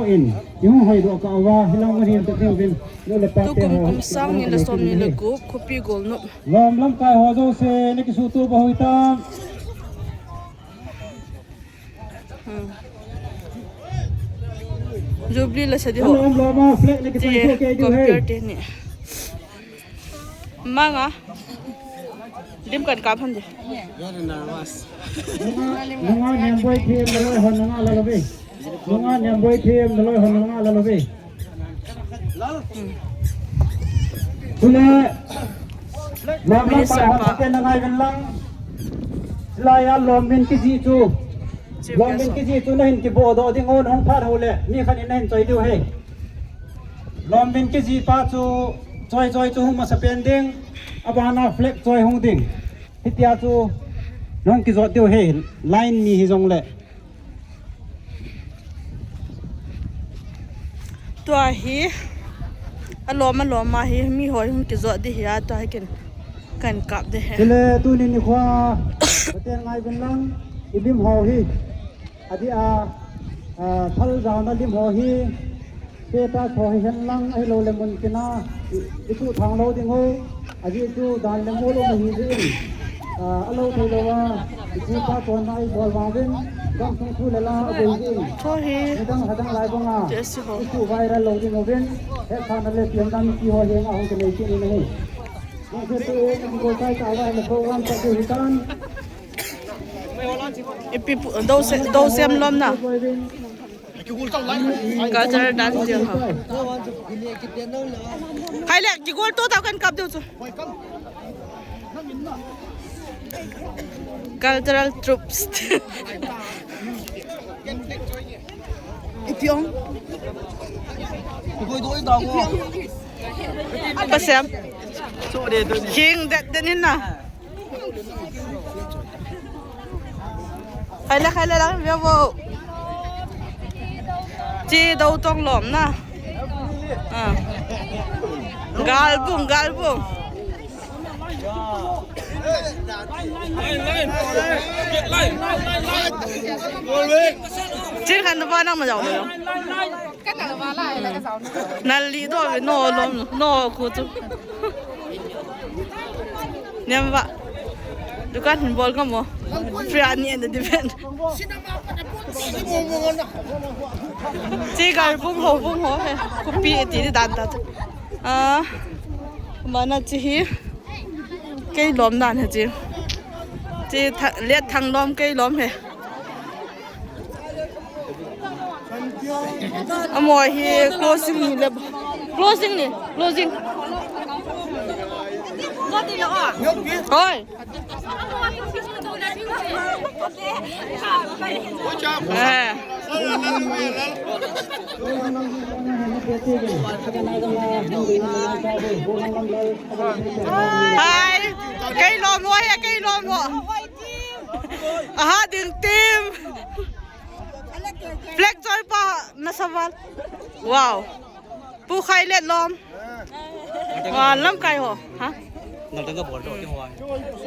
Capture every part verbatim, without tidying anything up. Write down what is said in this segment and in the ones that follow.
In, ihung hoidoh kah uva, hilang mun hin tading uvin, nu le pa te ho. Tukum kum sang ni le som ni le gup, Khopi Golnop. Lom lamkai ho jouse, na kisuhto bou hitam. Hmm. Jubilee la sa di ho. Lom lom a, flag na kipai thei kei diu ahi. Ti, compare te ni. Manga. Lim kan kap han de. Very nervous. Nunga, nunga Niamboi team naloi hon nunga la love. Nunga Niamboi team naloi hon nunga la love. Tule, lom lom pa hon pa te na ngai ven lang. Silai a lom min kijih chu. Lom min kijih chu na hin kibohdoh ding un hung phat ho le. Mi khat in na hin choi diu ahi. Lom min kijih pa chu choi choi chu hung masa pen ding, abana flag choi hung ding. Hitia chu nahung kijot diu ahi, line mi hijong le. Tua hi, alom alom a hi, mi ho hung kijot di hi a, tua hi ken, kan kap di hi. Chule tuni nikho, paten ngai ven lang, i lim ho hi. Adeh a, a, thal jaona lim ho hi, status ho hi hen lang ahilou le mun tina, i, i tuh thang lou ding u, ajeh chu dan le mol um ahi jeh in, a, alou thei lou a, i tuh pa chonna i bol vang uvin, gamsung thu le la a boi jeh in. Kho hi. Midang hadang lai banga, i tuh viral lou ding uvin, hetthahna le pianna mipi ho henga hung kinei kit in ahi. Nang se tu e, nang ko sai ta vai le program ta tu hitan. Ipi pu-, do se, do sem lom na. Cultural dance dia ha. Khai le, kigol to tau kan kap diu chu. Cultural troops. Ipiong. Apa sem? King det den hin na. Khai le, khai le lang, via vo. Chi do tong lom na. Ah. Galbung, galbung. Chin khan ba nang ma jao lo. Nali do ve no lom no ko tu. Nem ba. Dukan hin bol ka mo. Free ani and the defend. Chi gal bung ho bung ho he. Kupi ti di dan ta. Ah. Mana chi hi. Kei lom dan he chi. Chi tha-, let thang lom kei lom he. Amo hi closing ni le. Closing ni, closing. Hoi. Eh. Hai. Kei lom ho he, kei lom ho. Aha, ding team. Flag choi pa na saval. Wow. Pu Khai le lom. Wa lamkai ho. Ha?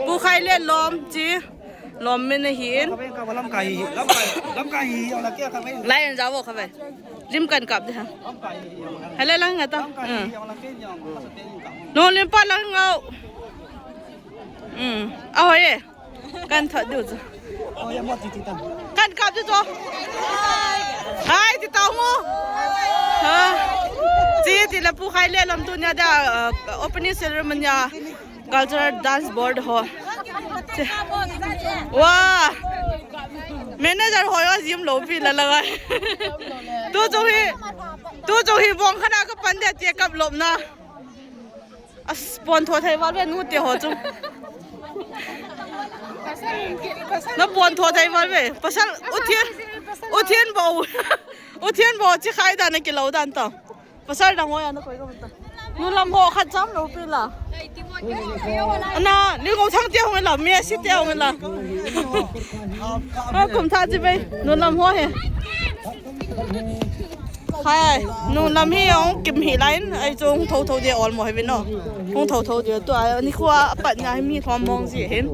Pu Khai le lom chi. Lom min ahi in. Lai en jawo kha ve. Lim kan kap de ha. Hele lang nga ta. No lim pa lang ngau. Hmm. Ahoye. Kan thot diu chu. Kan kap diu chu. Hai, ti tau mo. Ha. Chi ti le Pu Khai le lom tunia da, uh, opening ceremony a cultural dance board ho. Chi. Wa. Manager ho yo jim lo pi la la gai. Tu chu hi. Tu chu hi bong khana ka pan de ti kap lom na. As pon tho thei val ve nu te ho chu. Na pon tho thei val ve. Pasal u thien, u thien bo. U thien bo chi khai dan na kilo dan ta. Pasal dang ho ya na koi ko ta. Nu lam ho khat cham lo pi la. Ana, ni ko thang te ho la, Messi te ho la. Ha kum tha chi be. Nu lam ho he. Hai, nu lam hi ong kim hi lain, ai chu ong tho tho dia ol mo hi vin no. Ong tho tho dia tu ai, ni khua pat nya hi mi thom mong ji hin.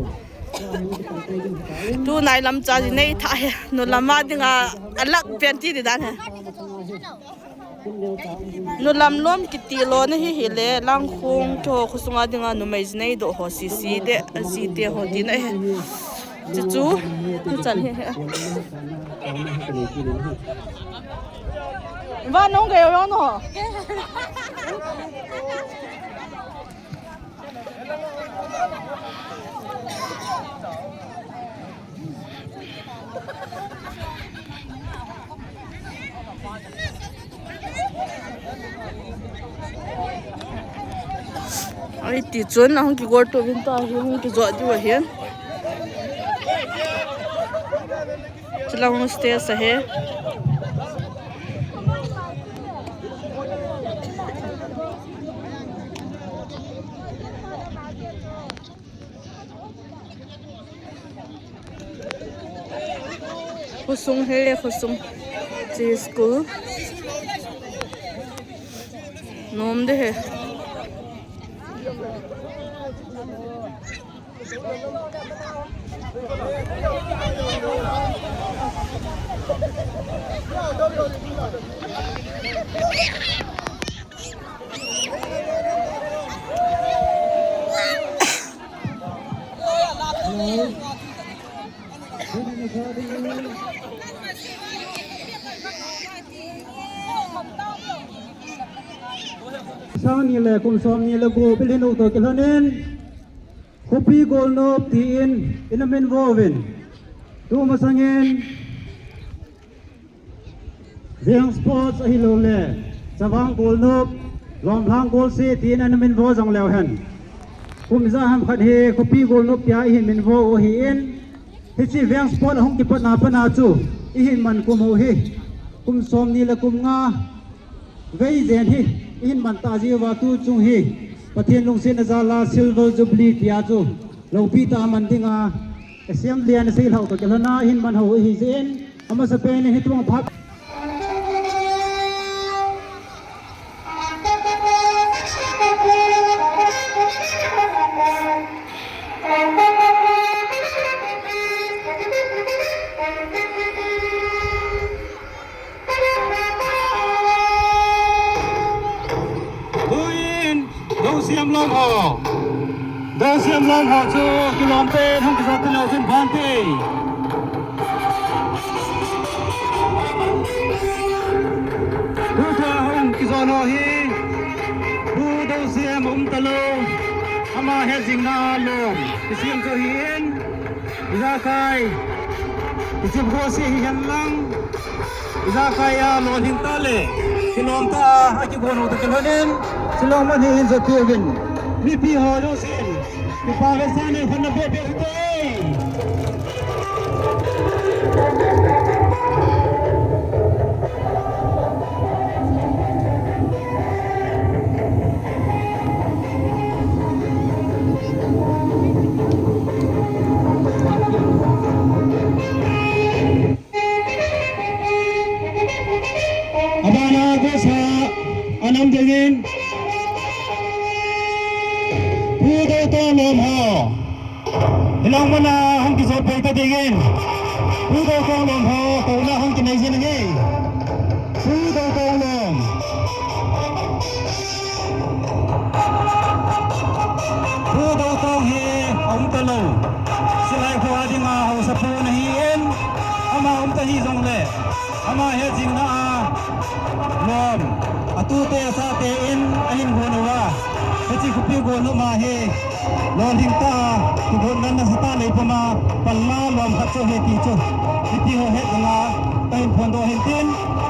Tu nailam cha ji nei tha he. Nu lam a dinga alak pen ti di dan he. Nu lam lom kiti lona hi hile, Langkhong keiho khosunga dinga numei ji nei doh ho sisi te, ji te ho tina he. Chuchu, tu chan hi he. Va nong gei ro no. Ai, ti chun ahung kigol to vin ta hi, hung kijo diu ahin. Chulang stage ahi. Khosung he, khosung. Chi school. Nom de he. Sang ni le kum som ni le gup ilhin u toh kilhonin, Khopi Golnop tin ina minvo uvin. Tumasangin, Veng Sports ahilouleh, Chavang Golnop, Lomlhang Golse tin ana minvo jong leu hen. Kum ijat ham khat hi Khopi Golnop tia ihin minvo u ahin, hiche Veng Sports ahung kipatna pat a chu ihin man kum u hi kum som ni le kum nga vei jen hi ihin man ta jiuva, tu chung hi Pathen lungsetna jal a Silver Jubilee tia chu loupi tah a man dinga Assembly a ana seilhah u toh kilhon a ihin man u ahi jeh in, amasapen in hitobang phat Tuin, Dosiam lom ho. Dosiam lom ho chu kilom ten hung kijot tile chun phan te. Tuta hung kijot ho hi, Pu Dosiam um talou, ama hetjingna lom kisem chu ahin, ijakai, ijep ho se hihen lang, ijakai a lolhing tah le kilom tah a akigon u toh kilhonin, chulom man hi hin jot uvin. Mipi ho jousen, kipa vetsahna nei khon na beh beh u hite. Abana gosa anam dingin, Pu Doutong lom ho. Hilai muna hung kijot pei ta dingin, Pu Doutong lom ho kouna hung kinei jin ahi. Pu Doutong lom. Pu Doutong hi aum talou. Silai kho a dinga haosapu ana hin, ama um ta hijongle, ama hetjingna a lom, atute asate in ahin gon uva, hiche Khopi Golnop ma hi lolhing tah a kigotna nasatah neipuma panla lom khat chu ahi ti chu mipi ho het dinga kahin phondoh ahin tin,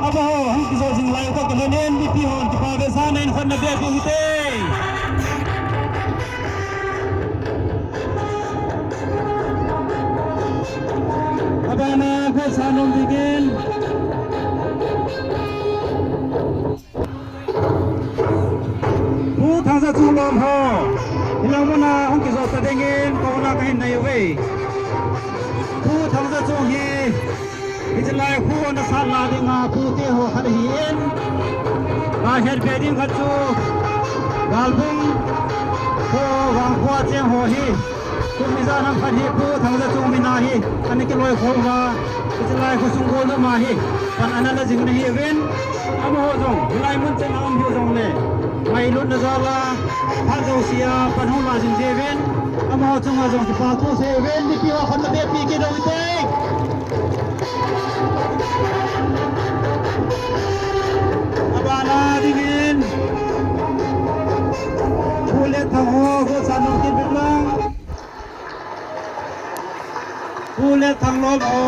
amaho hung kijot jing lai u toh kilhonin mipi hon kipa vetsahna nei khon na beh beh u hite. Abana khosung nom dingin, Pu Thangzachung lom ho, hilai muna hung kijot ta dingin kouna kahin nei uve. Pu Thangzachung hi, hiche lai kho ana sat la dinga pute ho khat ahin, kahet be ding khat chu, Galbung kho, Vangkho a cheng ho hi, Kum ijat ham khat hi Pu Thangzachung min a hi ana kiloi khom uva, hiche lai khosung golnop a hi pan ana la jing na ahiuvin, amaho jong hilai mun cheng a um hiu jongle, ngailutna jal a phat jouse a pan hung la jing jiuvin, amaho chunga jong kipa thu sei uvin, mipi ho khut na bep pi kit u hite. Abana dingin, Pu le Thang ho, go sa nung kit bit lang. Pu le Thang lom ho.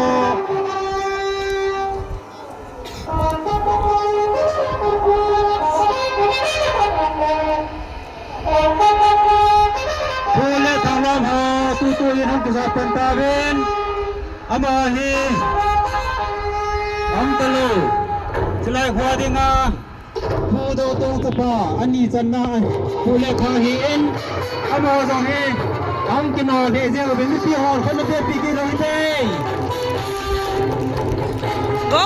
Pu le Thang lom ho, tutu in hung kijot pan tauvin. Amaho hi, hung talou. Chulai kho dinga, Pu Doutong chapa, ani channa, Pu Lekha hi in, amaho jong hi, hung kino le jeng uvin mipi ho, khut na bep pi kit u hite. Go!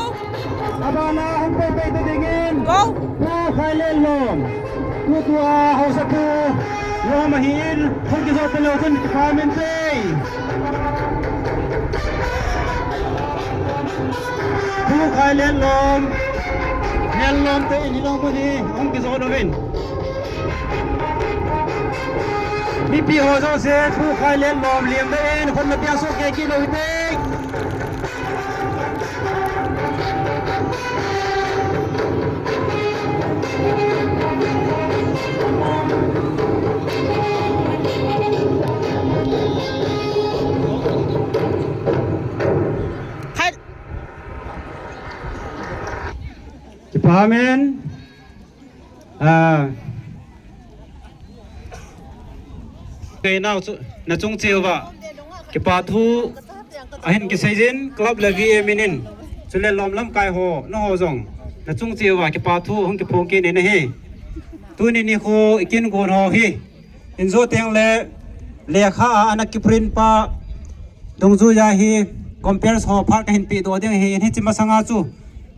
Abana hung pei pei ta dingin. Go! Pu Khailenlom. Tutua haosapu lom ahin, hung kijot talou chun kipa min pei. Pu Khailenlom. Lenlom te in hilou mun hi, hung kijot uvin. Mipi ho jouse, Pu Khailenlom liemna in, khut na bep soh kei kit u hite. Kipa min. Ah. Kei nao chu, na chung cheh uva kipa thu ahin kisei jin, club le V A min in, chule lom lamkai ho, nangho jong na chung cheh uva kipa thu hung kiphong kit in ahi. Tuni nikho i kin gon ho hi, in jo teng le, lekha a ana kiprint pa, dungjuia hi, compares ho phat kahin peh doh ding ahi, in hiche masanga chu,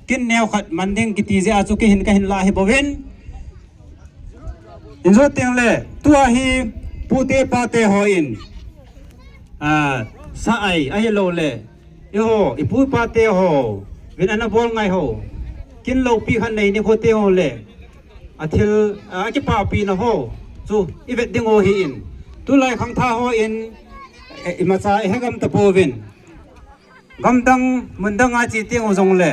kin neo khat man ding kiti jeh a chu kei hin kahin lah ahi bouvin. In jo teng le, tua hi pute pate hon, ah, sa ai, ahilou le, eiho, i pu i pate ho, vin ana bol ngai ho, kin loupi khat nei nikho te ho le, athil, ah, akipapina ho chu i vet ding u ahin. Tulai khangthah hon, eh, imacha i hegam tapouvin. Gamdang, mundang a che teng u jongle,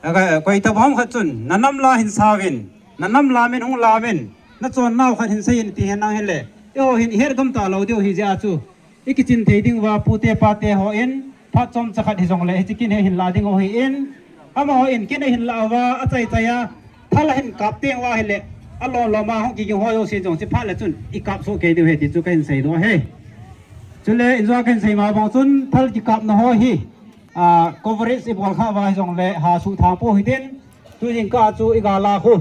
a, koi tabang khat chun, na nam la hin sauvin, na nam lam in hung lam in, na chon nau khat hin sei in ti henlang hile, eiho hin i het gam talou diu ahi jeh a chu, i kichen thei ding uva pute pate hon, phat chomcha khat hijongle, hiche kin hi hin la ding u ahin, amaho in kin ahin la uva, achai chai a, thal ahin kap teng uva hile, alom lom a hung kiging ho jouse jong hiche phat le chun, i kap soh kei diu ahi ti chu kahin sei doh ahi. Chule, in jo a kahin sei ma bang chun, thal kikapna ho hi, ah, coverage i bol kha uva hijongle, ha suhthang pou hitin, tu jingkah chu i gal a khu,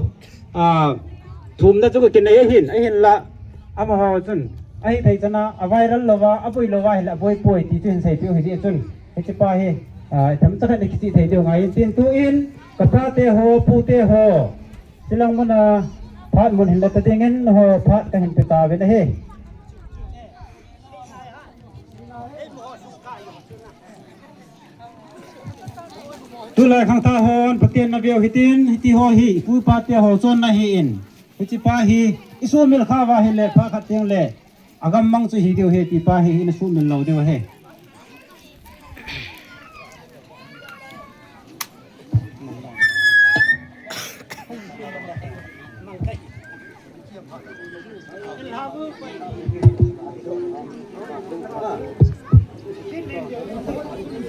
ah, thumna chu ka kinei ahin, ahinla, amaho chun, ahithei chan a, a viral louva, aboi louva hile, aboi poi ti chu hin seipeh u hijeh chun, hiche pa hi, ah, i themcha khat in kichih thei diu ngai in tin, tu in, ka pate ho, pute ho, chulang mun a, phat mun hin la ta dingin, ho, phat kahin pe tauvin ahi. Tulai khangthah hon, Pathen na veu hitin, hiti ho hi, i pu i pate ho chonna ahin. Hiche pa hi, i sumil kha uva hile, phat khat teng le, agam mang chu hi diu ahi, ti pa hi, i na sumil lou diu ahi.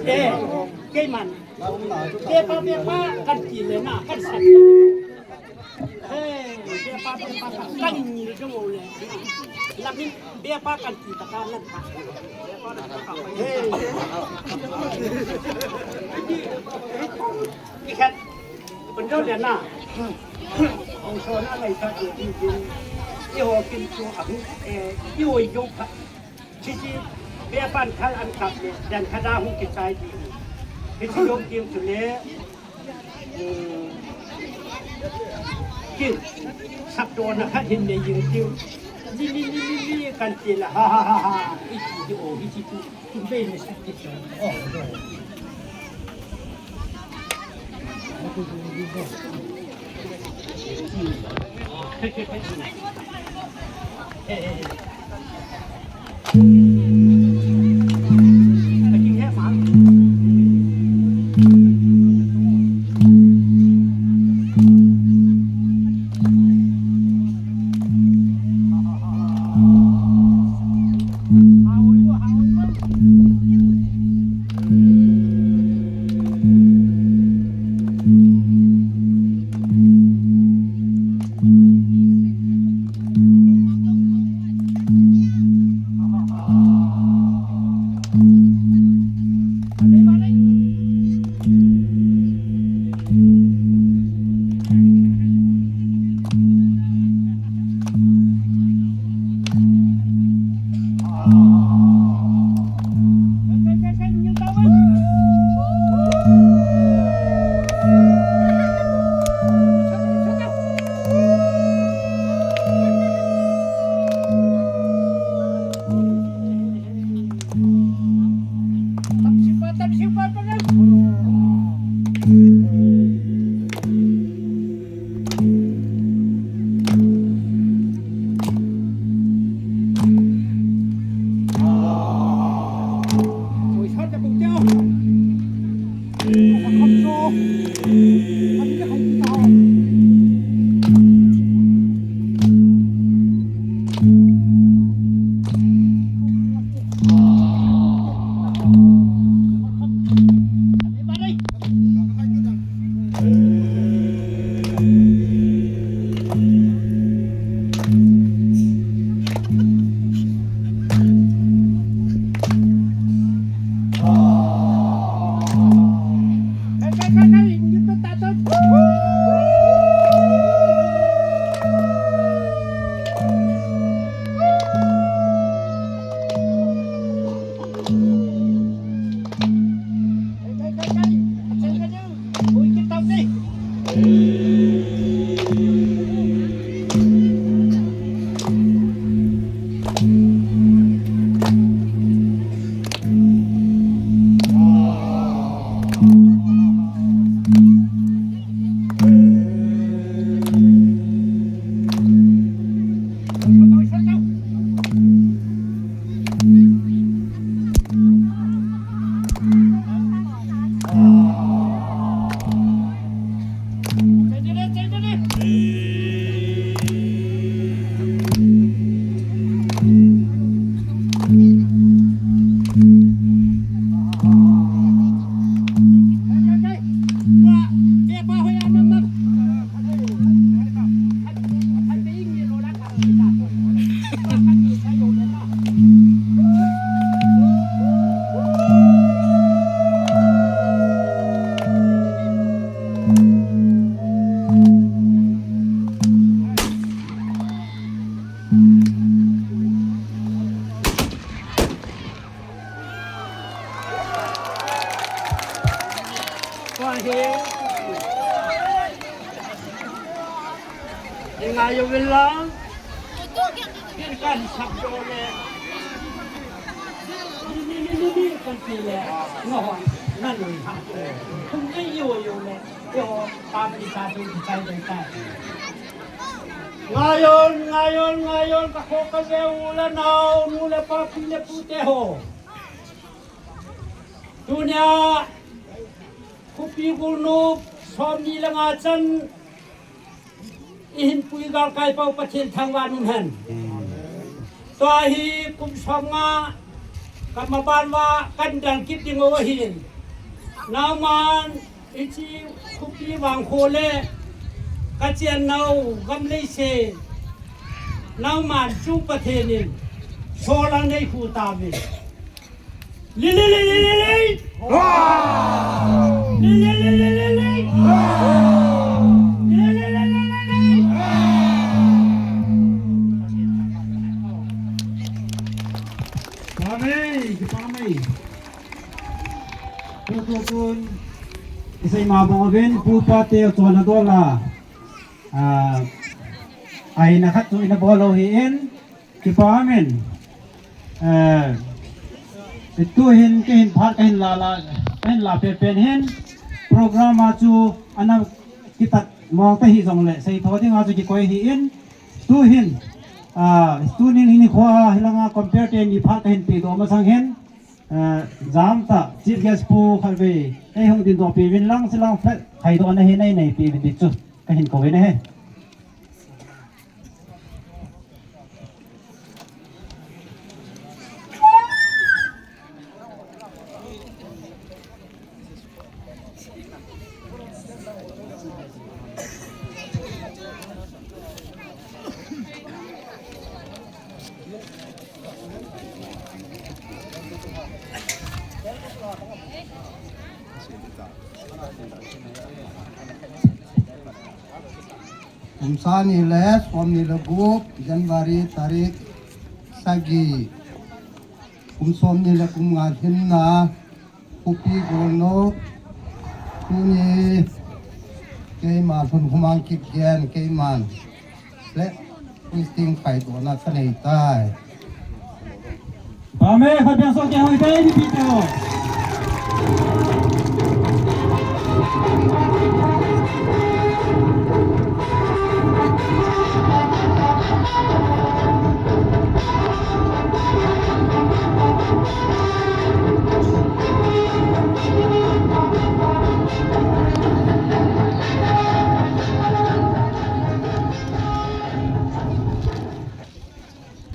Eh, keiman. Bepa, bepa, kan ti le na, kan sat. Hey, bepa, bepa, kan, kan ni jong le. Lamin bepa kan ti ta kan nan ta. Hey. Ikhat. Pun jo le na. Ong so na lai ta ti ti. Eiho kin chu a hu, eh, eiho jong kha. Hiche, bepan thal an kap le, dan khat a hung kichai ti. Hiche jong kin chu le, um, kin, sapdohna khat hin nei jing tiu. Li, li, li, li, li, kan ti la, ha, ha, ha, ha. Hichi, hi, oh, hichi tu, tu be me sa ti tu. Oh, oh. Ngai uvin lang. Kin kan sap jo le. Ni, ni, ni, ni, ni, kan ti le. Ngo hon, nan ui ha. Kum ni yo yo le. Yo, pa ni sa tu ki sai dai tai. Ngai un, ngai un, ngai un, ka kho ka jeh u le nao, nu le pa, pi le pu te ho. Tunia, Khopi Gulnop, som ni le nga chan, i hin pui galkai pau Pathen thangvah in um hen. Tua hi kum som nga, ka maban uva kan dal kit ding u ahin. Nangman, hiche khopi vangkho le, ka chennau gam leiset, nangman chu Pathen in, solang nei khu tauvin. Lilililililei! Lilililililei! Lilililililei! Pamei, pamei. Tutu tun, isei ma bang uvin, pu pa te chonna dola. Ah, aina khat chu ina bol lou ahin. Kipa amen. Eh, tu hin, kei hin phat, kei hin la, la, kei hin la pen pen hin. Program a chu ana kitat mong ta hi jong le, sei tho ding a chu kikoi hi in. Tu hin, ah, tu nin hin kho a, hilanga compare te ni phat kei hin pe doh masang hin. Eh, jam ta, Chief Guest pu khat ve, ei hung din doh pe vin lang, silang phat, khai doh na hi nei nei pe vin di chu. Kei hin kou vin he. Kum sang ni le som ni le gup, January tarik sagi. Kum som ni le kum nga lhinna, Khopi Golnop, tuni keima lhun khomang kit gen, keiman le posting khai doh na ka nei tai. Amen. Khat beng so ke hoi tai ni pi te ho.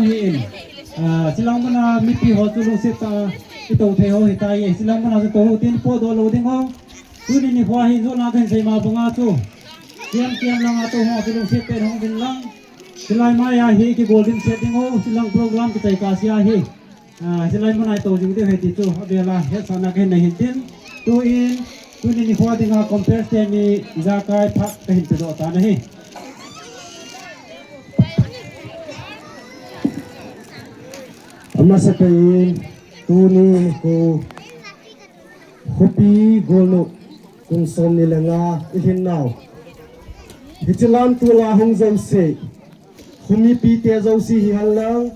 Hi in, ah, Shillong muna mipi ho chu lungset tah a i tou thei ho hi tai e. Shillong muna chu tou ho tin po doh lou ding ho. Tuni nikho hi jona kahin sei ma banga chu. Kiam kiam langa tou ho chu lungset tah in hung vin lang. Hilai mai a hi kigol dimset ding ho. Shillong program kichai kah sea hi. Ah, hilai mun a i tou jing diu ahi ti chu, abel a hetsahna kahin nei hin tin. Tu in, tuni nikho dinga contestant ni ijakai phat kahin pedoh tan ahi. Amasa pen in, tuni nikho, Khopi Golnop, kum som ni le nga i lhin nau. Hiche lam tol a hung jouse, Khomipi te jouse hi hen lang,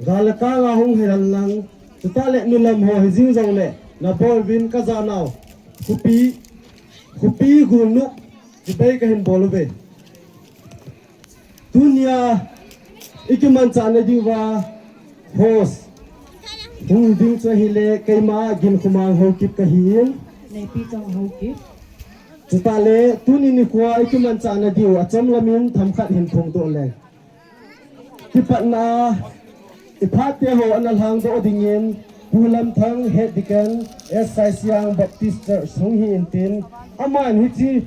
gal le kang a hung hi hen lang, chutah le nulam ho hi jing jongle, nabol uvin kajanau. Khopi, Khopi Golnop, chibai kahin bol uve. Tunia, i kimanchah na diuva, host hung ding chu ahile, keima Ginkhomang Haokip kahi in. Neipi Chong Haokip. Chutah le, tuni nikho a i kimanchah na diu, achom lamin themkhat hin phongdoh le. Kipatna, i phat te ho ana lhangdoh dingin, Pu Lamthang Head Deacon, S I Siang Baptist Church hung hi in tin, aman hiche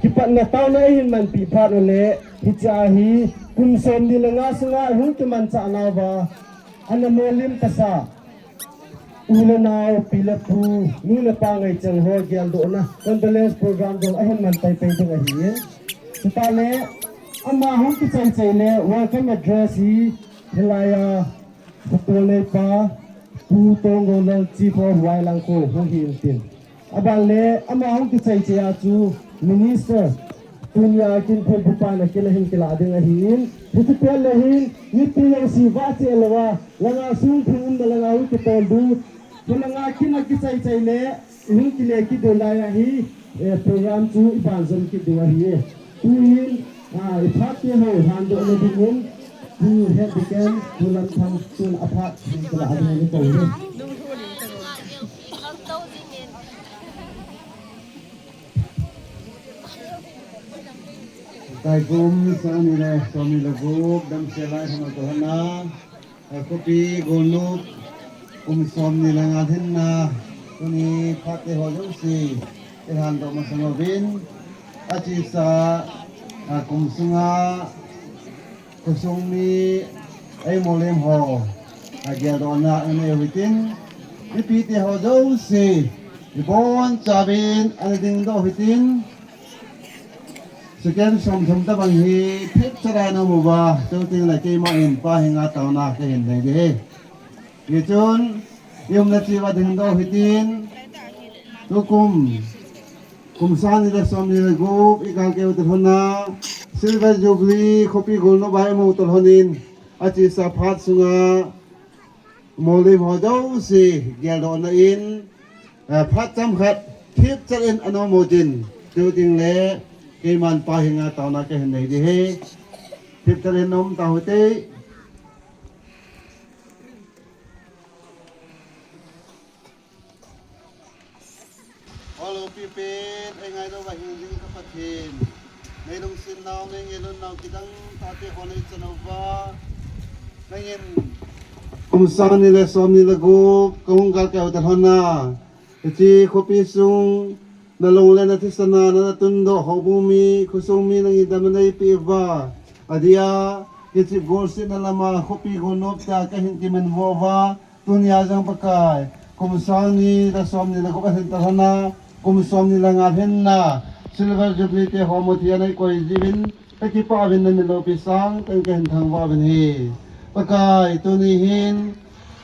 kipatna taona eihin manpi phat uleh, hiche a hi kum som ni le nga sunga hung kimanchah nauva, ana molim tasa. U le nao, pi le pu, nu le pa ngaichang ho geldohna, condolence program jong ahin man paipai ding ahi. Chutah le, ama hung kichai chai le, welcome address hi, hilai a, Pu Tolneipa, Pu Tonggoulal Chief of Wailangkho hung hi in tin. Aban le, ama hung kichai chai a chu Minister, tunia kin phun pu pan a kin ahin kila ding ahi in. Hiche pet le hin, mipi jouse vahchoi louva, langa sung phung umna langa hung kitol diu. Hilanga kin akichai chai le, hung kile kit diu lai ahi, eh, program chu iban jom kit diu ahi. Tuin, ah, i phat te ho lhandohna dingin, Pu Head Deacon, Pu Lamthang, tun a phat, tun a ding ni ko le. Taikum sang ni le som ni le gup, damsel lai hama to hana. Khopi Golnop, kum som ni le nga lhinna, tuni phat te ho jouse, i lhandoh masang uvin, achesa, a kum sunga, khosung mi, ei molim ho, a geldohna, ana nei u hitin, mipi te ho jouse, i bonchauvin, ana dingdoh u hitin, Second som thum tabang hi thip charai na mu ba, chuteng le keima in pa hi nga tauna kahin nei ding ahi. Hichun, i umna cheh uva dingdoh u hitin, tukum, kum sang ni le som ni le gup, i kal keu te hon a, Silver Jubilee khopi golnop a imu tolhonin, achesa phat sunga molem ho jouse geldohna in, eh, phat chomkhat thipchet in anom uvin, chuteng le keiman Pa henga taona kahin nei ding ahi. Thipchet in nom tauhite. Ol lopi pen, eingailou uva hing ding ka Pathen. Neilungset nau, neingailun nau, kidang tahte ho neichan uva. Nangin kum sang ni le som ni le gup kahung galkai u tolhon a, hiche khopi sung nalung le nathisan a natundoh houbung mi, khosung mi nangin damna neipeh uva, adia hiche golsetna lama khopi golnop tia kahin kiminvo uva, tunia jong Pakai, kum sang ni le som ni le gup alhin tolhon a, kum som ni le nga lhinna Silver Jubilee te ho muthei a neikoi jiuvin, kakipah uvin, namilpi sangtah in kahin thangvah uvin ahi. Pakai, tuni hin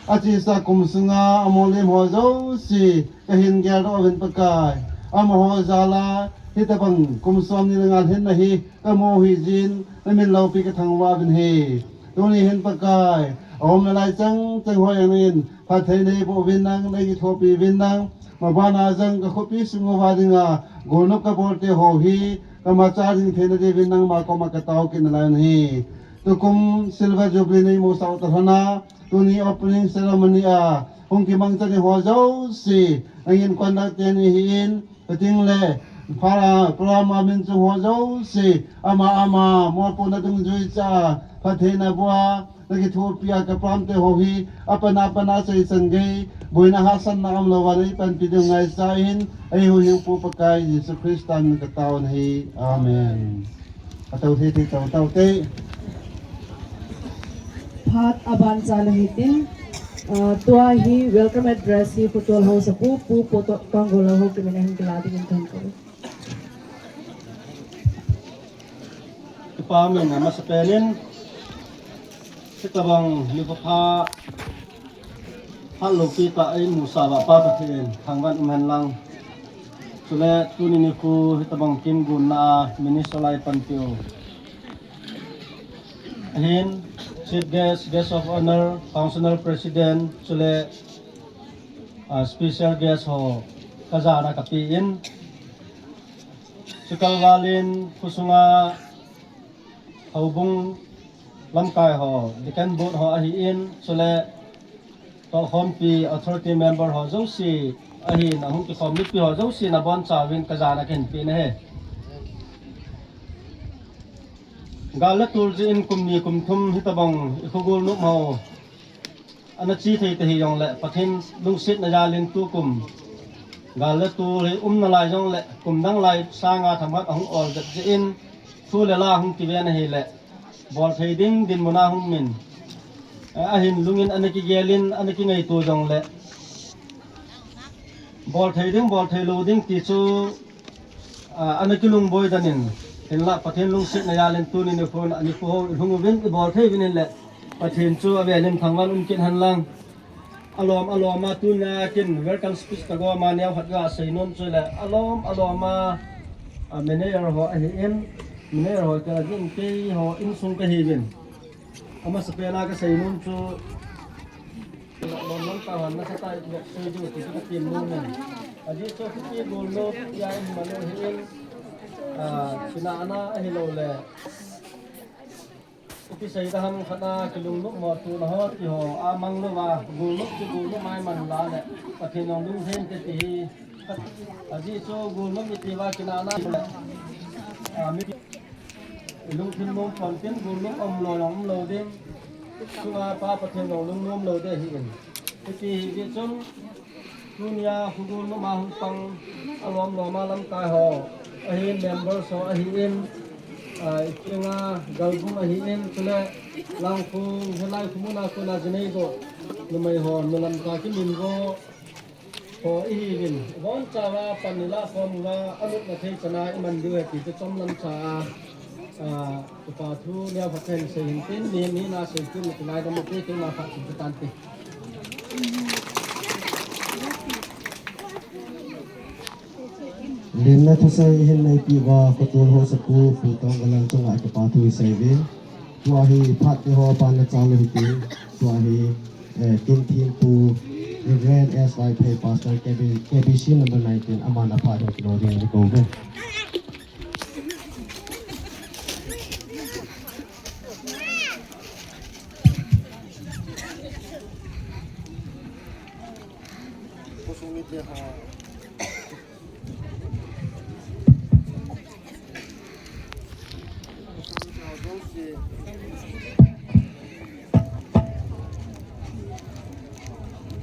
achesa kum sunga amolem ho jouse kahin geldoh uvin Pakai, amaho jal a hitobang kum som ni le nga lhinna hi kamu u hijin, namin loupi kathangvah uvin ahi. Tuni hin Pakai, aum nalai chang chang ho jong in phatthei neiboh uvin lang, neikithopi uvin lang, mabana jong kakhopi sung uva dinga golnop kabol te ho hi kamacha jing theina diuvin nangma koma katao kit nalai u ahi. Tukum Silver Jubilee neimusah u tolhon a, tuni opening ceremony a hung kimangcha ding ho jouse, nangin conduct te nei ahin, chuteng le, pha, program a min chung ho jouse, ama ama mopohna dungjui cha, phattheina boh a, nakithopi a kapram te ho hi, apan apan a seisan gei, boina hahsatna umlouva neipanpi diu ngaichan, eihuhhingpu Pakai Jesu Christa min in katao u ahi. Amen. Atou thei thei tou tou te. Phat aban cha le hitin, ah, tua hi welcome address hi Khotol Haosapu, Pu Pu To-, Tonggol ho kimin a hin kila dingin kahin kou. Kipa umin, amasapen in, hitobang nikho pha, phat loupi tah a eimusah uva Pa Pathen thangvah in umhen lang. Chule tuni nikho hitobang kin gunna a minister lai panpiu. Ahin, Chief Guest, Guest of Honor, Council President, chule, ah, special guest ho kajana kapen. Chukal valin khosunga houbung lamkai ho, Deacon Board ho ahin, chule tohkhompi authority member ho jouse ahin, ahung kikhom mipi ho jouse nabonchauvin kajana kahin pe ahi. Gal le tul jeh in kum ni kum thum hitobang ikho golnop ho ana che thei tahih jongle Pathen lungsetna jal in tukum gal le tul hi um nalai jongle kum dang lai sanga themkhat ahung ol jep jeh in thu le la hung kiven ahile bolthei ding dinmun a hung umin, eh, ahin lungin ana kigel in ana kingaito jongle bolthei ding, bolthei lou ding ti chu, ah, ana kilungboi den in, hinlah Pathen lungsetna jal in tuni nikho, nikho ho ilhung uvin, ibolthei uvin ahile, Pathen chu avel in thangvah in um kit hen lang. Alom, alom a tunia kin welcome speech kagom a neokhat gasei nom chu le, alom, alom a, ah, manager ho ahin, manager ho kila jin keiho insung kahiuvin. Amasapen a kasei nom chu, lom lam tah hon nasatah in vetsah diu ti chu katem nom in. Ajeh chu khopi golnop tia iman u hin, ah, kinahna ahilouleh, ipi seida ham khat a kilungnop mo tuna ho ti ho amang louva, golnop chu golnop mai man lale, Pathen jong lunglhainte ti hi. Ajeh chu golnop iti uva kinahna le, ah, mi lungthim nom pon tin golnop umlou jong umlou ding. Chunga Pa Pathen jong lungnom lou ding ahin. Hiti hi chun tunia kho golnop a hung pang alom lom a lamkai ho ahin, members ho ahin, ah, Ipenga Galbung ahin, chule Langkhong, hilai khomun a kona jinei doh numei ho, nu lamkai kiminvo ho ihiuvin, ibonchauva pan ilah khom uva, alupna thei chana iman diu ahi ti chu chomlam cha a, ah, kipa thu neokhat kahin sei hin tin, mi, mi na sei tin, mi kinai dam te, keima phat chun chu tante. Limna thusei hin neipi uva, kotun ho sapu, Pu Tonggalal chunga kipa thu isei uvin. Tua hi phat te ho pan na chang u hitin, tua hi, eh, Kinthempu Reverend S Y Phei, Pastor K B, K B C number nineteen, aman aphat ho kilo ding ni ko ve.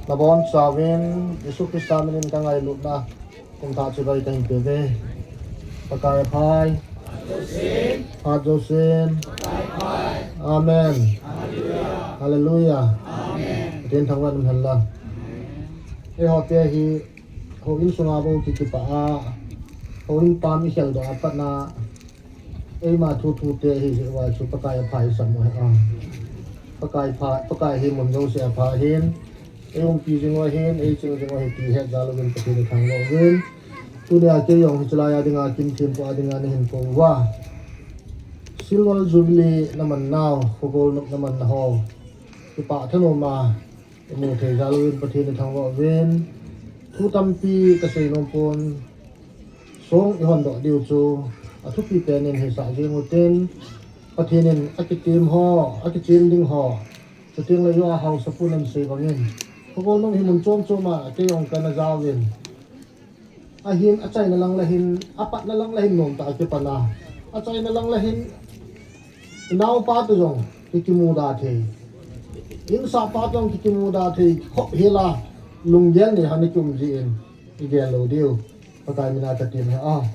Nabonchauvin Jesu Christa minin kangailutna kumthah chibai kahin pe uve. Pakai aphai. Phat jousen. Amen. Hallelujah. Pathen thangvah in umhen lang. Eiho te hi houin sunga bou kikipah a, houin pam ikhel doh a pat na, eima thuthu te hi jeh uva chu Pakai apha isam u ahi. Pakai pha, Pakai hi mun jouse apha ahin, eiumpi jing u ahin, eiching jing u ahi ti het jal uvin Pathen ithangvah uvin. Tunia kei jong hiche lai a dinga Kinthempu a dinga nahin kou uva, Silver Jubilee naman nau, khogol nop naman na ho, kipah thanom a imu thei jal uvin Pathen ithangvah uvin. Thu tampi kasei nom pon, song ihon doh diu chu athupi pen in hisah jing utin, Pathen in akitem ho, akichem ding ho, chuteng le jo a haosapu in asei bangin, khogol nop hi mun chom chom a kei jong kana jaovin. Ahin, achaina lang le hin, apatna lang le hin nomtah a kipan a. Achaina lang le hin, inaopa toh jong kikimuda thei, insahpa toh jong kikimuda thei, khop hel a, lunggel nei a ana kium jin, igel lou diu. Pakai mina katem ahi.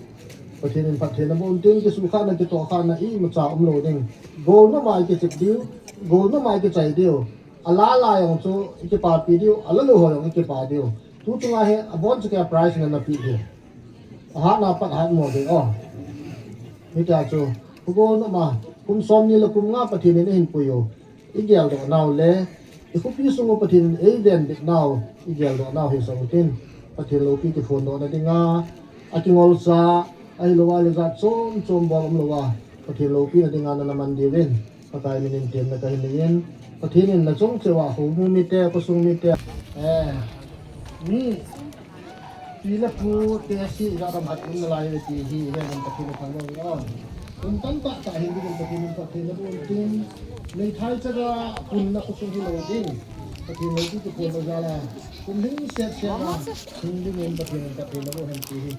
Pathen in phatthei naboh untin, kisukhahna, kitohkhahna imacha umlou ding. Golnop a ikichep diu, golnop a ikichai diu. Alala jong chu ikipapi diu, alalou ho jong ikipa diu. Tu chunga hi abonchauva prize nana pe diu. Ahatna pat hatmo diu, o. Hitia chu, khogol nop a, kum somni le kum nga Pathen in eihin pui u, igeldoh nau le ikhopi sung u Pathen in eivenbit nau, igeldoh nau hisah utin, Pathen loupi kiphondohna dinga, akingolcha, ahilou le jat chom chom bol umlou a, Pathen loupina dinga nana man diuvin, Pakai minin temna kahin neiyin. Pathen in nachung cheh uva houbung mite, khosung mite, eh, mi, pi le pu te si jat ham hat um nalai uve ti hi, hi hin Pathen ithangvah uvin. Kum tamtah tah hin dingin Pathen in phatthei naboh untin, meithai chaga punna khosung hilou ding, Pathen loupi kiphondoh jal a, kum hing set set a hing dingin Pathen in phatthei naboh hen ti hi.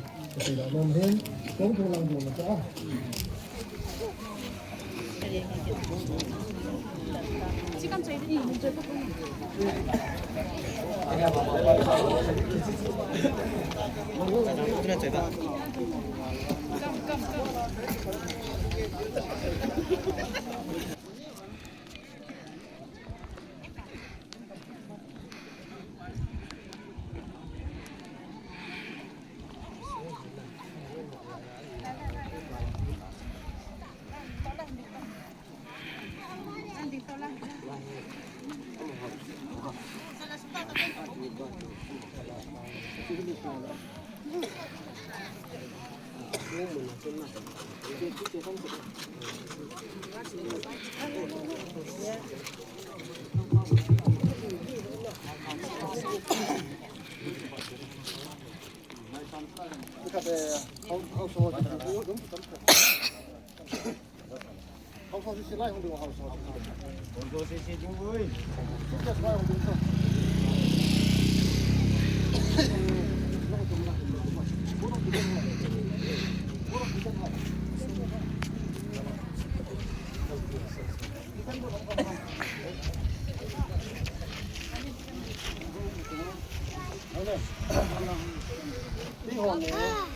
Keiho le,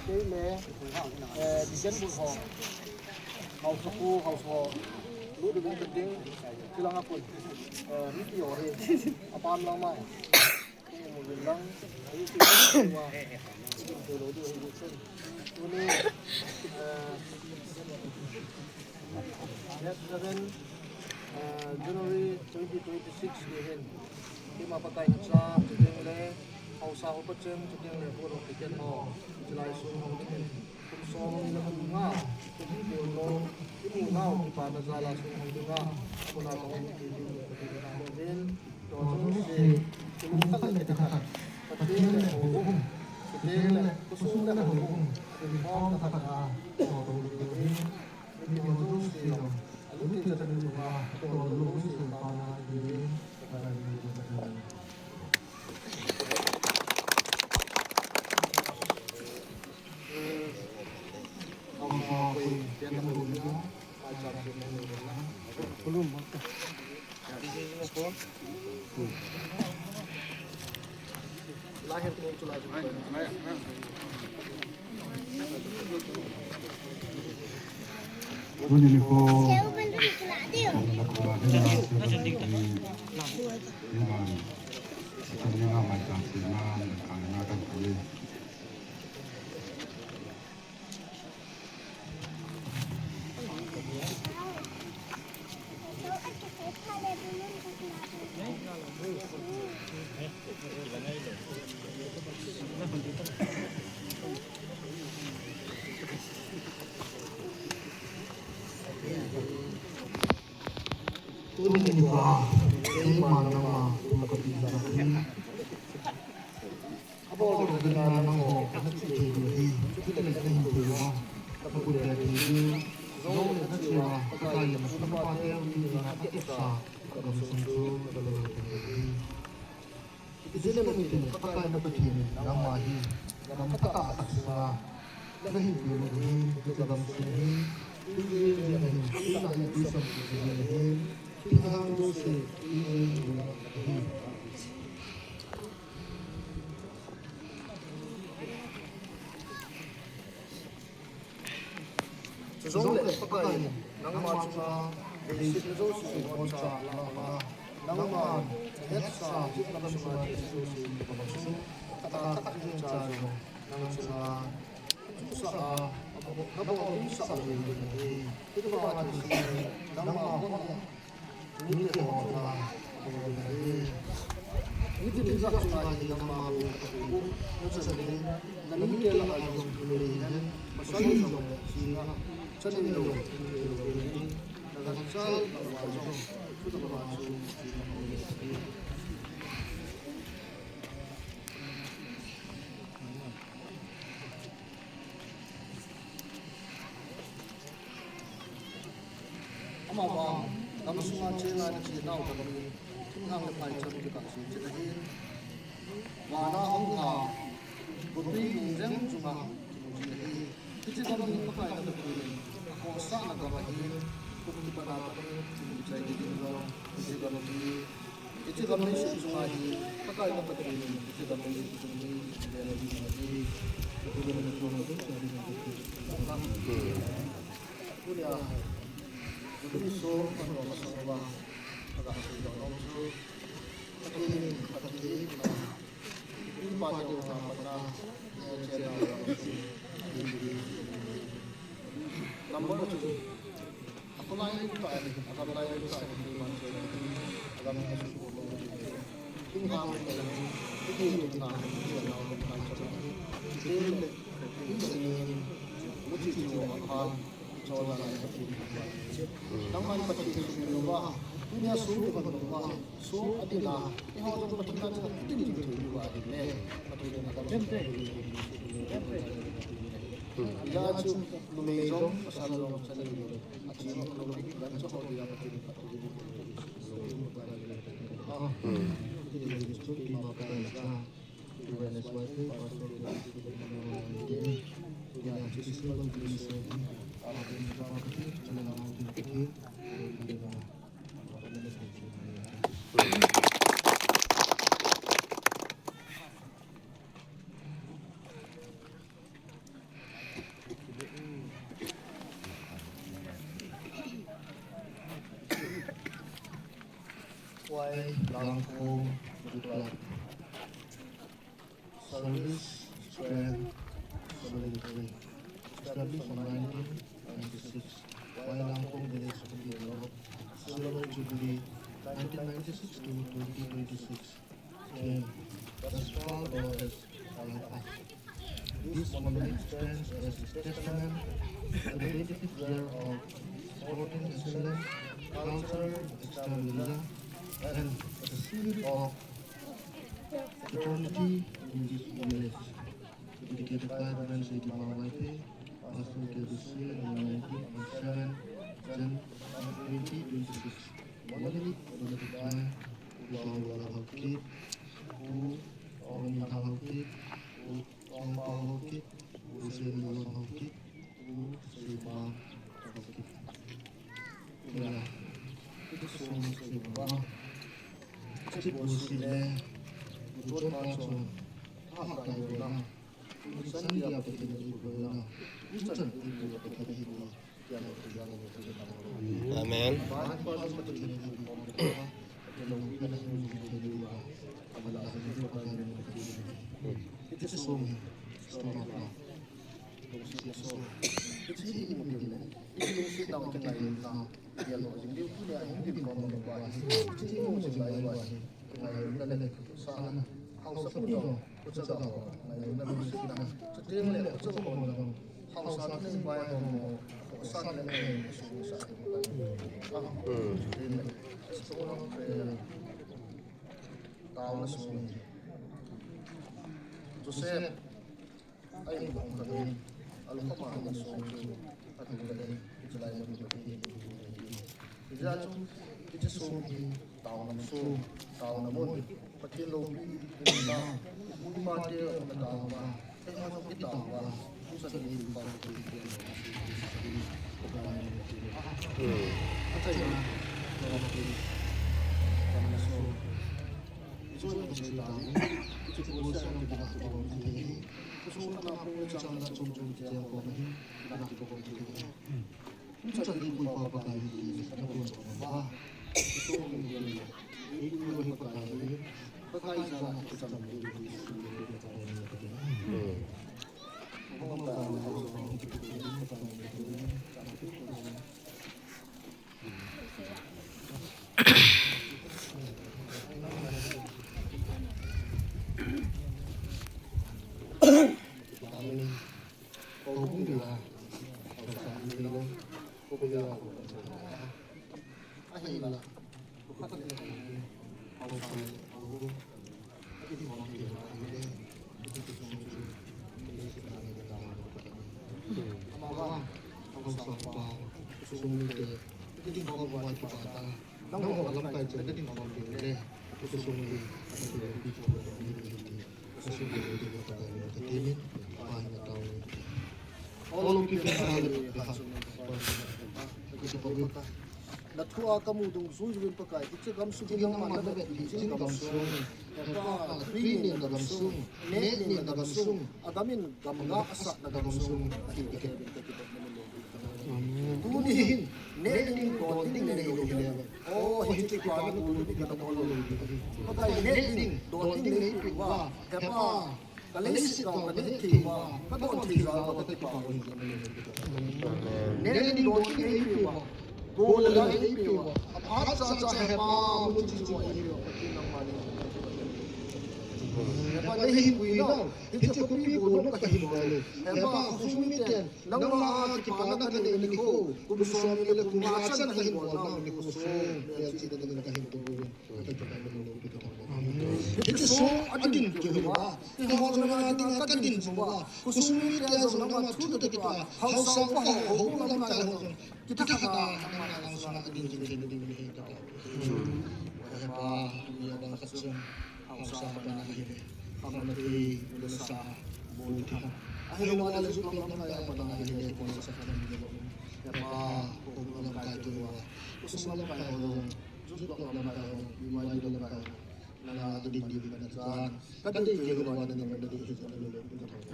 kei le, eh, December ho. Haosapu, haosa ho, lut ding kating, kilang a pun. Eh, mipi ho hi, apam lang mai. Kei mu vin lang, ahi ti ma, kin tu lo du hi chun. Tuni, eh, date seven, eh, January twenty twenty-six ni hin. Keima Pakai nacha, chuteng le, Haosa upa cheng, chuteng le Pu Longkhitkhen ho, chulai sung hung dingin, kum som ni le kum nga, kum hi bol lou, imu nau kipana jal a sung hung dinga, amun a kahung kit diu Pathen in ahin, tua jouse, kilungtah le kitahsan, Pathen le houbung, chuteng le khosung le houbung, akinkhom tah a, tua tou diu ahi, mipi ho jouse jong, alungthim chan in chunga, tua lou jouse pa na diu ahi, Pathen in Tuni nikho, Tuni nikho, keiman nangma kum kapi jeh in, abol ding dinga nangho kana che thei diu ahi, chutile nahin thei uva, nakhut le thei diu, jongle nache uva, Pakai le nasun le pate u dinga akipsa, kagamsung chu nabol thei diu ahi. Ijeh inem itile Pakai na Pathen in nangma hi gam phatah a asatna nahin peh u ahi, hiche gam sung hi, tujing jeh ahin, tunia hin tuition jeh ahin, thil dang jouse ijing u ahi. Chujongle Pakai in nangma chunga leiset na jouse boncha lama, nangman nahetsa hiche gam sunga thil jouse nabol chu, atah tah jeng cha jong nang chunga chusa a, nabol umsah lou ding ahi. Hiche banga thilse nangma hon Mite ho chunga, mite tijat chunga hi nangma bou, nachan in, namite lah a jong thil nei hen, pasal jong thina, chan neilou, thil neilou in, nagancha lah a jong, thudol a chu, Amavang, gam sunga chenga nache nau gam hi, thinglhang le phaicham kikah jing chet ahin, vana hung lha, gotwi nung jeng chunga kimu jing ahi. Hiche gam hi Pakai na Pathen in akhohsahna gam ahin, kum kipatna tah in kichai ding jong, hiche gam hi, Hiche gam leiset chunga hi, Pakai na Pathen in, hiche gam leiset chung hi, ven ding ahi. Tunia, tuni so, ano, masang uva, aga sei jong nom chu, Pathen in, Pathen in, ipa teu na patna, eh, chena, number two. Akolai tah in, agamlai tah in, keiman chu, agam hi asuhbol lou ding. Thinglhang le, thinglhang le, thinglhang le, thinglhang le, thinglhang le, nangman Pathen sumil louva, tunia sum iman louva, sum adin a, eiho jong Pathen a chun itin jing thei diu ahi le, Pathen in agam sumil louva. Hijeh chun, numei jong, pasal jong, chanu jong, Wai Langkhong Club. Service, strength, solidarity. Established on nineteen ninety-six. Wai Langkhong Village, Kuki Block. Silver Jubilee, nineteen ninety-six to twenty twenty-six. This monument stands as a testament to the twenty-fifth year of sporting excellence, cultural extravaganza, and the spirit of fraternity in this village. Dedicated by Reverend Sri Dima Vaiphei, Pastor K B C, nineteen oh seven, Jan twenty twenty-six. Monolith donated by Pu Paola Haokip, Pu Aung Mithang Haokip, Pu Aung Pao Haokip, Pu Sri Lon Haokip, Pu Sri Pao Haokip. Ila, ito song sri ba. Chipu sile, ito pa chon, ha kai ba. Insan dia Pathen iboina, insan ibu Pathen ibu. Amen. Joseph, ai bang ka ni, alkhama ni song chu, atu ka ni, chulai mun ka ni. Hijeh chun, hiche song hi taona song, taona mun, Pathen loupi, na, ipu ipa te na taona, keima jong kitaona, kum sa ni pa ko ti ti. Hmm. Achaina, taona song. Ijo ni ko se ta ni, ijo ko se ta ni, ko se ta ni, ko se ta ni, ko se ta ni. Na thu a ka mu dungjuiyu in Pakai, hiche gamsung hi nangman na vet hi, hiche gamsung. Hepa, tui nin na gamsung, neh nin na gamsung, a gam in gamla a sah na gamsung, ahi ti kei in ka kidop na min lou. Amen. Tuni hin, neh ding, don ding nei lou hile. O, hiche pa na tu ni ka na bol lou. Pakai, neh ding, don ding nei pi uva. Hepa, ka leiset ka, ka neh thei uva, ka don thei jal uva, ka kipah uve. Neh ding don ding nei pi uva. Bol le nei pi uva. Aphat cha cha Hepa, mu chi chi uva ei pi uva. Hepa, nei hin pui nau. Hiche khopi bol nau ka hin uva le. Hepa, khosung miten, nangma a kipana ka nei nikho. Kum som ni le kum nga chan ka hin bol nau nikho sung. Melchihna dingin ka hin tou uve. Hiche song adin keu hi uva. Keiho jong nanga dinga kadin jong uva. Khosung mite jong nangma thu toh kipah. Haosa upa ho, houbung lamkai ho jong. Kitha khat a nangma angsunga adin jing thei nading ahi tia. Hepa, tuni a bang khat jong. Haosa pa na hi. Kham na thei, nasa, bol thei. Ahi lou le jong lamkai a pa na hi le, kon sa khan ni lo. Hepa, houbung lamkai tu uva. Khosung lamkai ho jong. Jut lou lamkai ho, bimai lou lamkai ho. Nanga kadin ding kana chan. Kadin keu lou va nang kadin hi chan lou.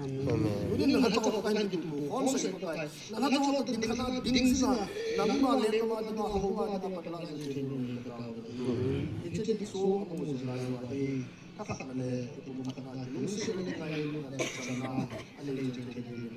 Amen. Tuni nang lhacha ho kahin kitu. Hon sei Pakai. Nang lhacha ho ding kana ding sina. Nang ma le kama ding a ho ma ding a patla se thei ni ka ta. Hiche ti so amu jing lai va. Thakhat na le, kum thakhat na. Lungset le ngai lung na chan na. Ani le jing thei ni.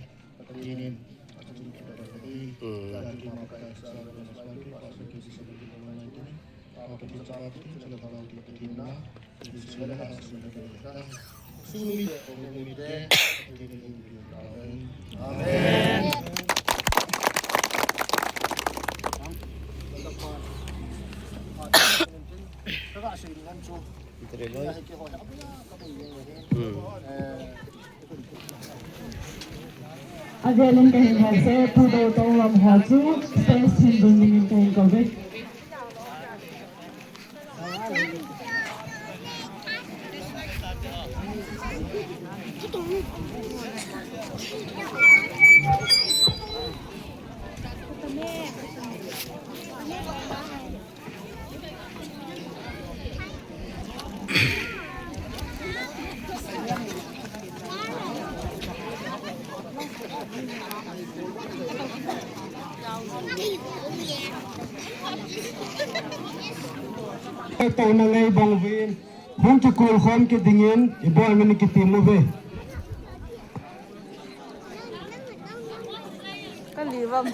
Pathen in, Pathen in, Pathen in, Pathen in, Pathen in, Pathen in, Pathen in, Pathen in, Pathen in, Avel in kahin hose, pudou tong lam ho chu stage hin ding dingin kahin kouve. Touna ngai bang uvin, hung kikol khom kit dingin, ibol min kitim uve. Ka li vam.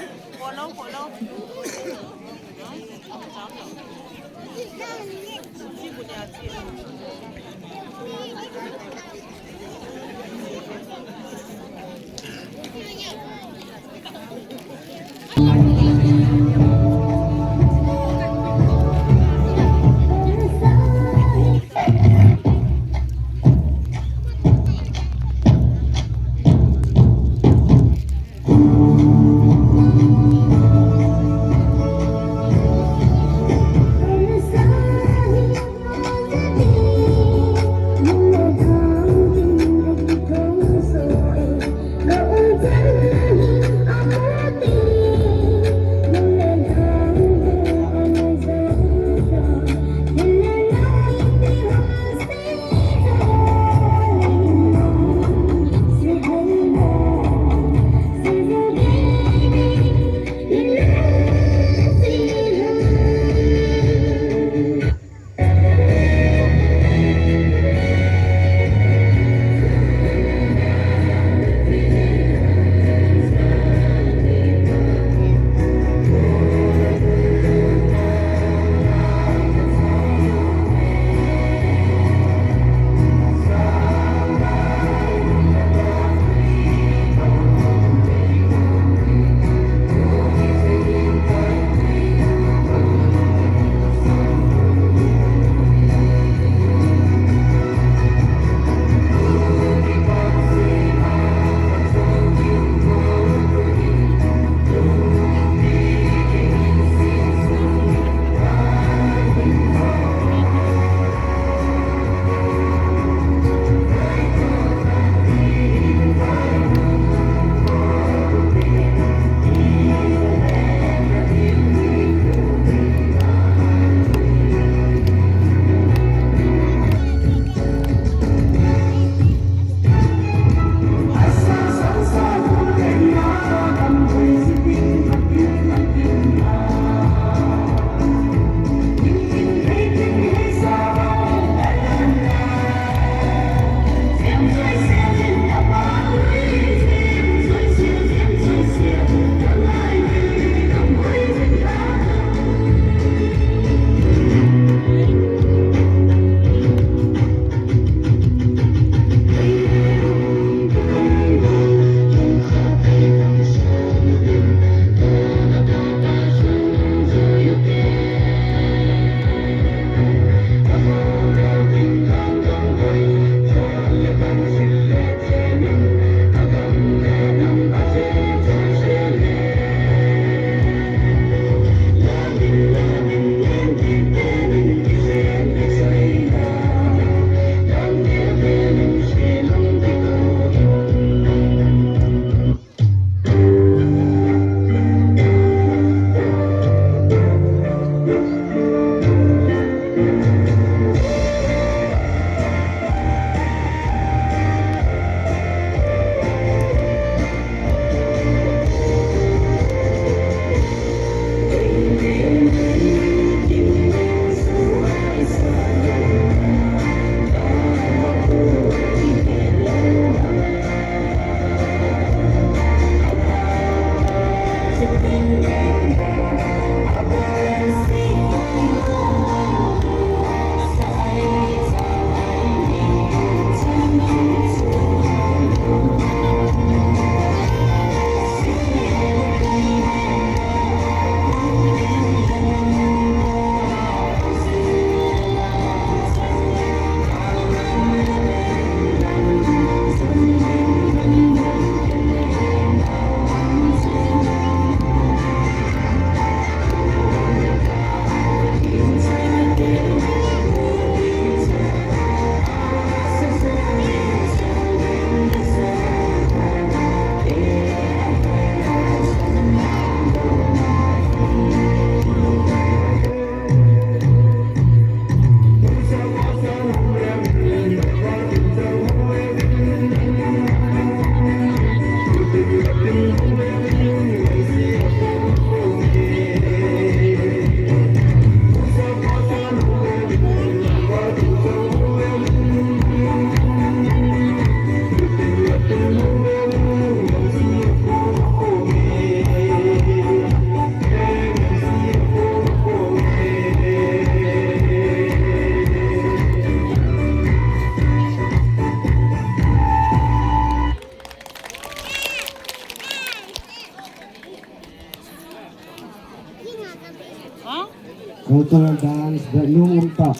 Cultural dance, da nung um ta.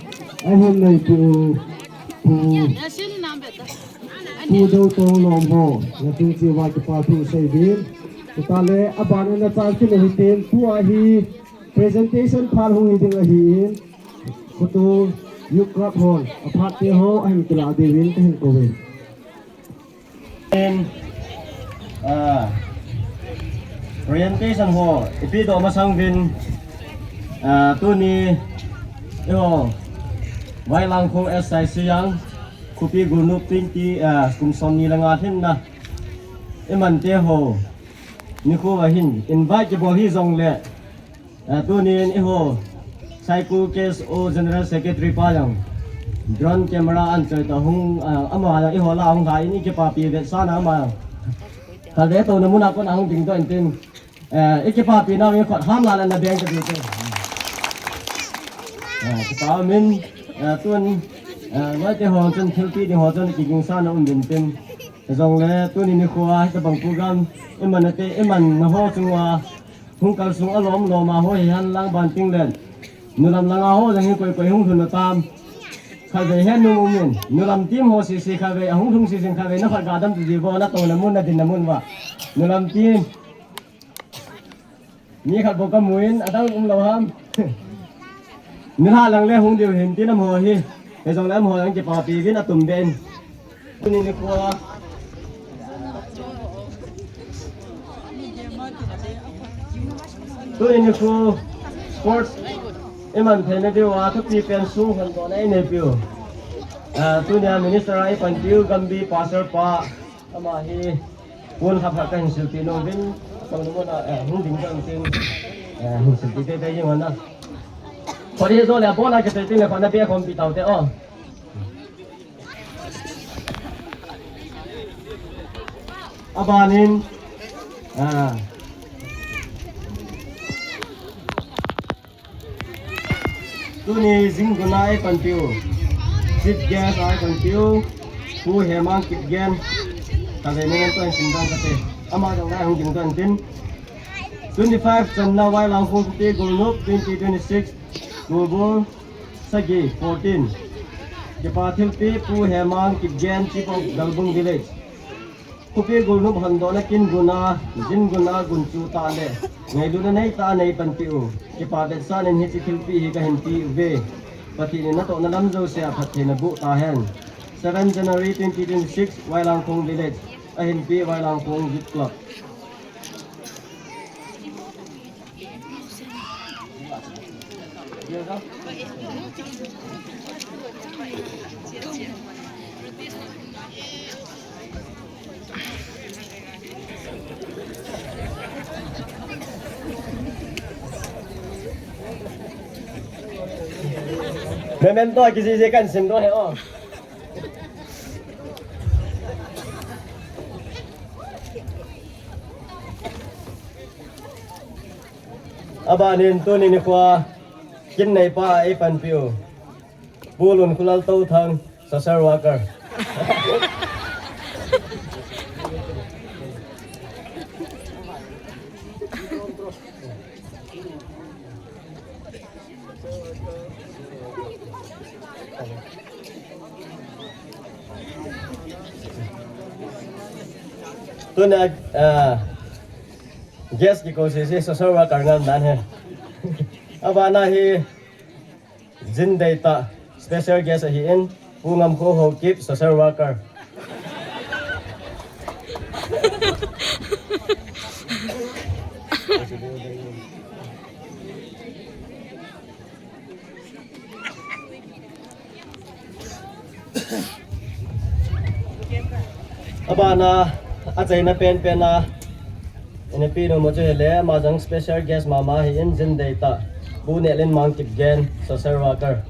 Ahun nei pu, pu, pu do to lom ho. Na tung chi wa ki pa thu sei din. Kita le, aban na cha ki le hi tin, pu ahi, presentation phan hung hi ding ahi in. Kutu, youth club hon, aphat te ho, ahin kila de win, kahin ko win. In, ah, orientation ho, ipi doh masang uvin, ah, tuni, eiho, Vailangkhong S I C yang, Khopi Golnop twenty, ah, kum som ni le nga lhinna, iman te ho, nikho va hin, invite kibol hi jong le, Ah, tunin eiho, Saikul K S O General Secretary pa jong, drone camera ahin choi ta hung, ah, ama jong eiho la hung lha in i kipapi vetsahna ama. Khatvei touna mun a kon a hung ding doh in tin. Eh, i kipapi nau in khut ham la la na beng ka ti te. Ah, kipa min, ah, tun, ah, loi te ho chun thilpi ding ho chun kigingsahna um din tin. Jong le, tunin nikho a, hitabang program, iman na te, iman na ho chunga, Hung kalsung alom lom a ho hi hen lang ban ting len. Nulam langa ho jong hi koi koi hung lhun na tam. Khatvei hen nung um in. Nulam team ho sisi khatvei, ahung lhung sisi khatvei, na khat ga dam tu ji vo, na touna mun, na dinna mun va. Nulam team. Mi khat bou ka mu in, adang um lou ham. Nilhah lang le hung diu hin tin amaho hi. Hijongle amaho jong kipapi uvin atum beh in. Tuni nikho. Tuni nikho sports iman theina diuva thupi pen sung hon dohna inei piu. Ah, tunia minister a ipan piu Gambi pastor pa. Ama hi, pon khat khat kahin silpeh nom uvin, pang nom na, eh, hung ding jong tin, eh, hin silpeh teitei jing hon na. Khut hi jo le, abon a kite tin le, khut na beh khom pi tau te o. Abanin, ah, Tuni jing guna ei panpiu. Chief guest a ei panpiu. Pu Hemang Kipgen. Kave memento in simdan kate. Ama jong lai hung ding don tin. Twenty-five channa Vailangkhong Khopi Golnop twenty twenty-six. Golbol sagi fourteen. Kipa thilpi Pu Hemang Kipgen, Chief of Galbung Village. Khopi Golnop hondohna kin guna, jin guna gunchu tah le, ngailutna neitah a nei panpiu. Kipa vetsahnan hiche thilpi hi kahin pe uve. Pathen in natohna lam jousea phatthei naboh tahen. Seven January twenty twenty-six, Vailangkhong Village. Ahinpi Vailangkhong Youth Club. Memento a kijiji kan sim doh e o. Abanin tuni nikho a kin neipa a ei panpiu. Pu Lunkholal Touthang, social worker. Tuna, ah, guest kikou sese social worker ngal nan he. Abana hi jin deitah special guest ahin, Pu Ngamkhohao Kip, social worker. Abana, achaina penpen a, ina pe nom u chu hile, ama jong special guest mama ahin, jin deitah, Pu Nehlenmang Kipgen, social worker.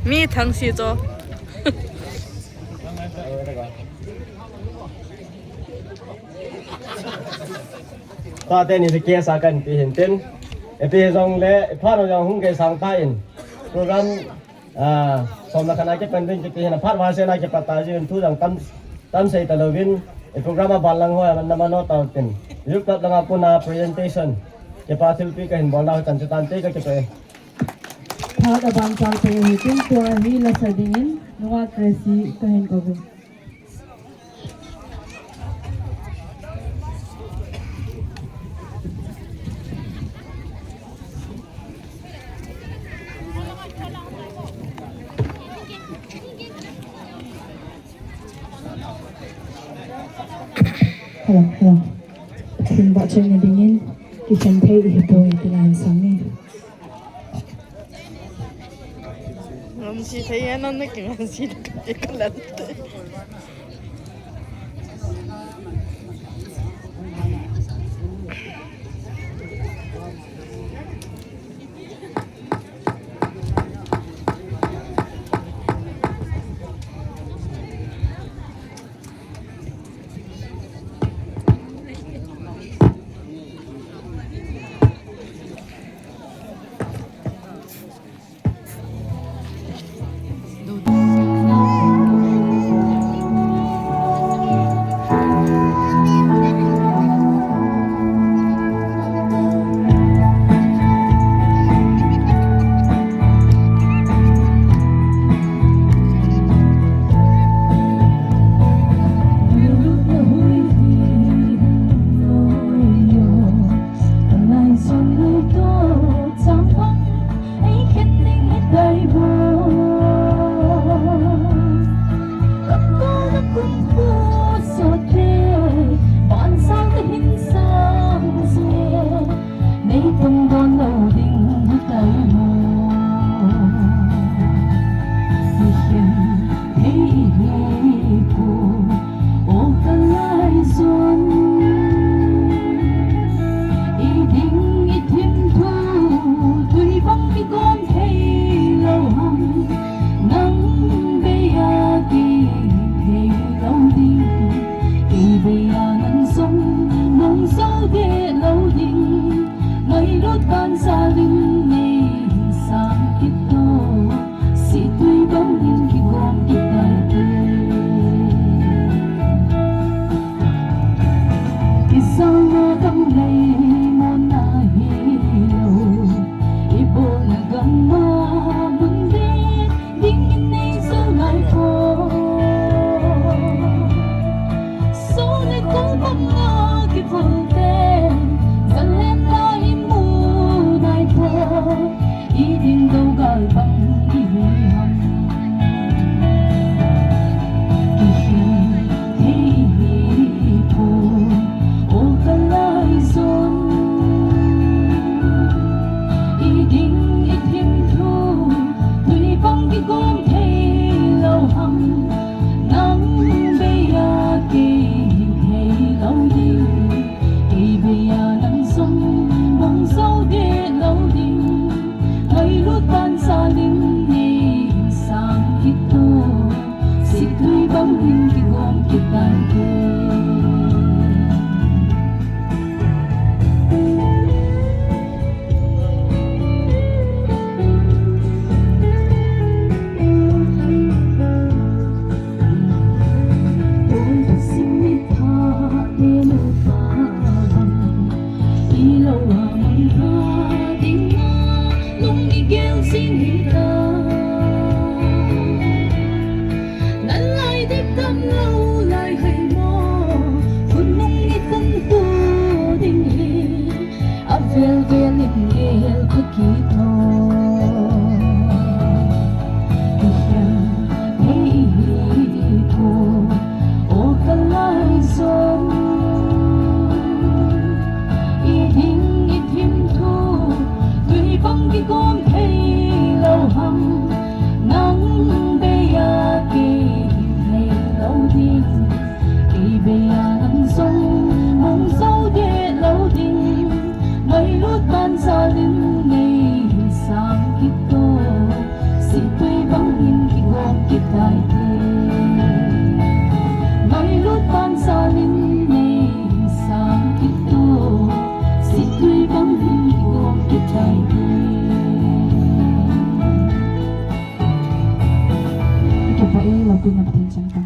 Mi thang si cho. Tua teni si kesa kan ti hin tin. Ipi jong le, iphat jong hung kei sang ta in. Program, ah, som na kana ke pending kiti hin, aphat va se na ke pata ji in thu jong tam, tam sei ta lovin. I program a ban lang ho, man na mano ta tin. Youth Club langa puna presentation. Ke pa thilpi ka hin bol na ho chan chu tan te ka ke pe. Phat a ban chang te hi tin tua hi la sa dingin, Nunga Tracy ka hin ko ve. Hello, hello. Kin ba chen ni dingin, ki chen thei hi po hi ti lan sang ni. Ngamsi thei a, nang na kingamsi thei ka lan te. Loupina Pathen chang ta.